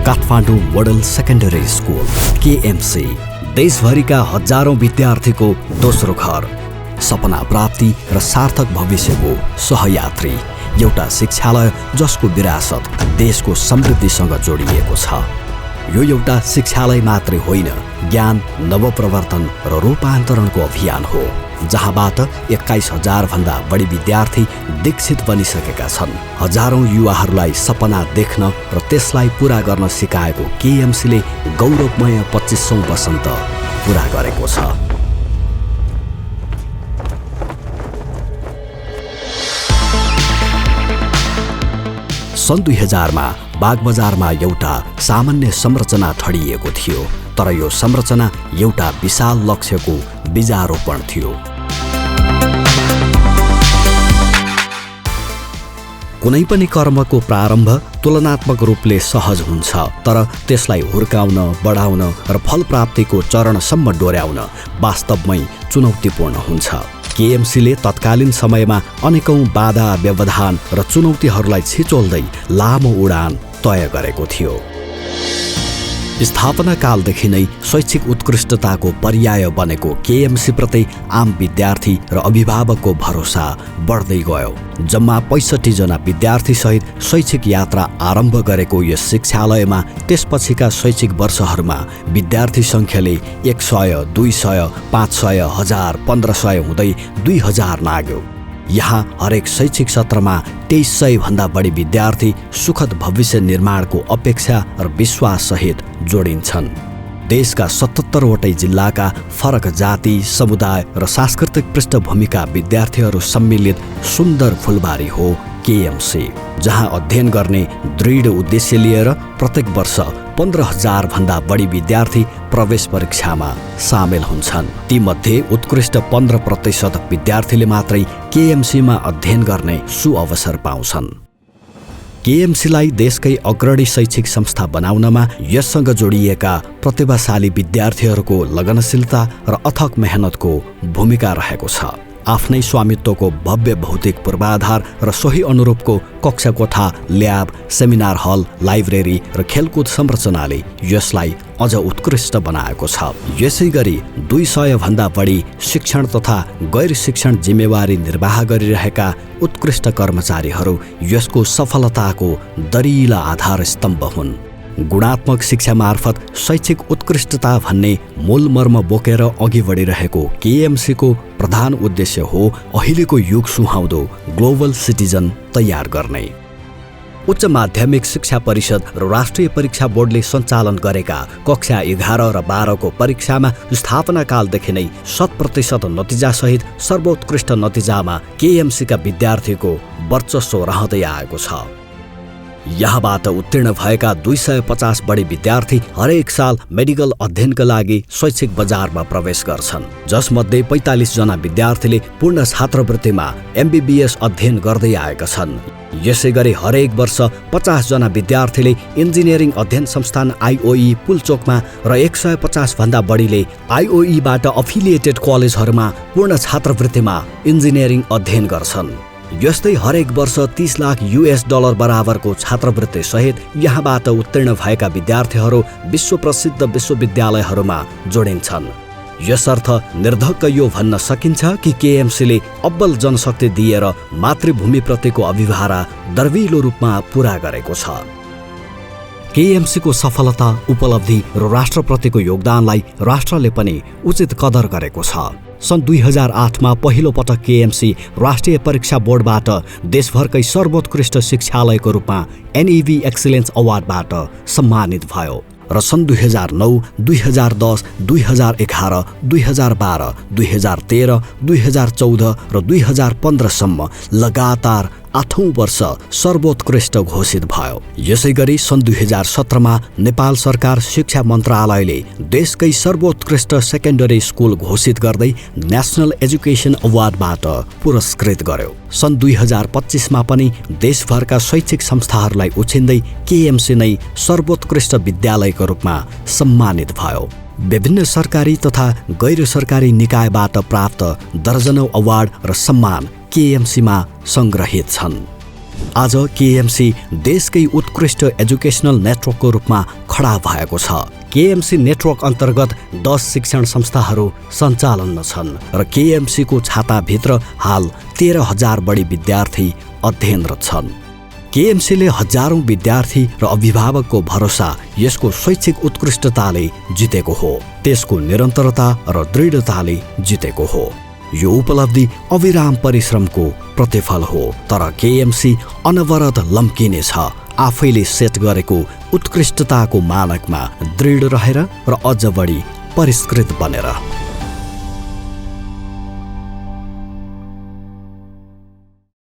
Kathmandu model secondary school KMC देशभरिका हजारौं विद्यार्थीको दोस्रो घर, सपना प्राप्ति र सार्थक भविष्यको सहयात्री, एउटा शिक्षालय जसको विरासत देशको समृद्धिसँग जोडिएको छ। यो एउटा शिक्षालय मात्रै होइन, ज्ञान नवप्रवर्तन र रूपान्तरणको अभियान हो, जहाँबाट 21,000 भन्दा बढी विद्यार्थी दीक्षित बनिसकेका छन्। हजारौं युवाहरूलाई सपना देख्न र त्यसलाई पूरा गर्न सिकाएको केएमसीले गौरवमय 25औं वसन्त पूरा गरेको छ। सन् 2000 मा बागबजारमा एउटा सामान्य संरचना ठडिएको थियो, तर यो संरचना एउटा विशाल लक्ष्यको बीजारोपण थियो। कुनै पनि कर्मको प्रारम्भ तुलनात्मक रूपले सहज हुन्छ, तर त्यसलाई हुर्काउन, बढाउन र फल प्राप्तिको चरणसम्म डोर्याउन वास्तवमै चुनौतीपूर्ण हुन्छ। केएमसीले तत्कालीन समयमा अनेकौं बाधा, व्यवधान र चुनौतीहरूलाई छिचोल्दै लामो उडान तय गरेको थियो। स्थापना कालदेखि नै शैक्षिक उत्कृष्टताको पर्याय बनेको केएमसी प्रति आम विद्यार्थी र अभिभावकको भरोसा बढ्दै गयो। जम्मा 65 जना विद्यार्थी सहित शैक्षिक यात्रा आरम्भ गरेको यस शिक्षालयमा त्यसपछिका शैक्षिक वर्षहरूमा विद्यार्थी संख्याले 100, 200, 500, 1000, 1500 हुँदै 2000 नाग्यो। यहाँ हरेक शैक्षिक सत्रमा 2300 भन्दा बढी विद्यार्थी सुखद भविष्य निर्माणको अपेक्षा र विश्वास सहित जोडिन्छन्। देशका 77 वटै जिल्लाका फरक जाति, समुदाय र सांस्कृतिक पृष्ठभूमिका विद्यार्थीहरू सम्मिलित सुन्दर फुलबारी हो केएमसी, जहाँ अध्ययन गर्ने दृढ उद्देश्य लिएर प्रत्येक वर्ष 15,000 भन्दा बढी विद्यार्थी प्रवेश परीक्षामा सामेल हुन्छन्। तीमध्ये उत्कृष्ट 15% विद्यार्थीले मात्रै केएमसीमा अध्ययन गर्ने सुअवसर पाउँछन्। केएमसीलाई देशकै अग्रणी शैक्षिक संस्था बनाउनमा यससँग जोडिएका प्रतिभाशाली विद्यार्थीहरूको लगनशीलता र अथक मेहनतको भूमिका रहेको छ। आफ्नै स्वामित्वको भव्य भौतिक पूर्वाधार र सोही अनुरूपको कक्षाकोठा, ल्याब, सेमिनार हल, लाइब्रेरी र खेलकुद संरचनाले यसलाई अझ उत्कृष्ट बनाएको छ। यसै गरी 200 भन्दा बढी शिक्षण तथा गैर शिक्षण जिम्मेवारी निर्वाह गरिरहेका उत्कृष्ट कर्मचारीहरू यसको सफलताको दरिला आधार स्तम्भ हुन्। गुणात्मक शिक्षा मार्फत शैक्षिक उत्कृष्टता भन्ने मूल मर्म बोकेर अघि बढिरहेको केएमसीको प्रधान उद्देश्य हो अहिलेको युग सुहाउँदो ग्लोबल सिटिजन तयार गर्ने। उच्च माध्यमिक शिक्षा परिषद र राष्ट्रिय परीक्षा बोर्डले सञ्चालन गरेका कक्षा 11 र 12 को परीक्षामा स्थापना कालदेखि नै 100% नतिजासहित सर्वोत्कृष्ट नतिजामा केएमसीका विद्यार्थीको वर्चस्व रहँदै आएको छ। यहाँबाट उत्तीर्ण भएका 250 बढी विद्यार्थी हरेक साल मेडिकल अध्ययनका लागि शैक्षिक बजारमा प्रवेश गर्छन्, जसमध्ये 45 जना विद्यार्थीले पूर्ण छात्रवृत्तिमा एमबीबीएस अध्ययन गर्दै आएका छन्। यसै गरी हरेक वर्ष 50 जना विद्यार्थीले इन्जिनियरिङ अध्ययन संस्थान आईओई पुलचोकमा र 150 भन्दा बढीले आईओईबाट अफिलिएटेड कलेजहरूमा पूर्ण छात्रवृत्तिमा इन्जिनियरिङ अध्ययन गर्छन्। यस्तै हरेक वर्ष 30 लाख US डलर बराबरको छात्रवृत्ति सहित यहाँबाट उत्तीर्ण भएका विद्यार्थीहरू विश्व प्रसिद्ध विश्वविद्यालयहरूमा जोडिन्छन्। यसर्थ निर्धक्क यो भन्न सकिन्छ कि केएमसीले अब्बल जनशक्ति दिएर मातृभूमिप्रतिको अभिभारा दर्विलो रूपमा पूरा गरेको छ। केएमसीको सफलता, उपलब्धि र राष्ट्रप्रतिको योगदानलाई राष्ट्रले पनि उचित कदर गरेको छ। सन् 2008 मा पहिलो पटक केएमसी राष्ट्रिय परीक्षा बोर्डबाट देशभरकै सर्वोत्कृष्ट शिक्षालयको रूपमा NEV एक्सिलेन्स अवार्डबाट सम्मानित भयो र सन् 2009, 2010, 2011, 2012, 2013, 2014 र 2015 सम्म लगातार 8औं वर्ष सर्वोत्कृष्ट घोषित भयो। यसै गरी सन् 2017 मा नेपाल सरकार शिक्षा मन्त्रालयले देशकै सर्वोत्कृष्ट सेकेन्डरी स्कुल घोषित गर्दै नेशनल एजुकेसन अवार्डबाट पुरस्कृत गर्यो। सन् 2025 मा पनि देशभरका शैक्षिक संस्थाहरूलाई उछिन्दै केएमसी नै सर्वोत्कृष्ट विद्यालयको रूपमा सम्मानित भयो। विभिन्न सरकारी तथा गैर सरकारी निकायबाट प्राप्त दर्जनौं अवार्ड र सम्मान केएमसीमा संग्रहित छन्। आज केएमसी देशकै उत्कृष्ट एजुकेसनल नेटवर्कको रूपमा खडा भएको छ। केएमसी नेटवर्क अन्तर्गत 10 शिक्षण संस्थाहरू सञ्चालनमा छन् र केएमसीको छाताभित्र हाल 13,000 बढी विद्यार्थी अध्ययनरत छन्। केएमसीले हजारौं विद्यार्थी र अभिभावकको भरोसा यसको शैक्षिक उत्कृष्टताले जितेको हो, त्यसको निरन्तरता र दृढताले जितेको हो। यो उपलब्धि अविराम परिश्रमको प्रतिफल हो, तर केएमसी अनवरत लम्किनेछ आफैले सेट गरेको उत्कृष्टताको मानकमा दृढ रहेर र अझ बढी परिष्कृत बनेर।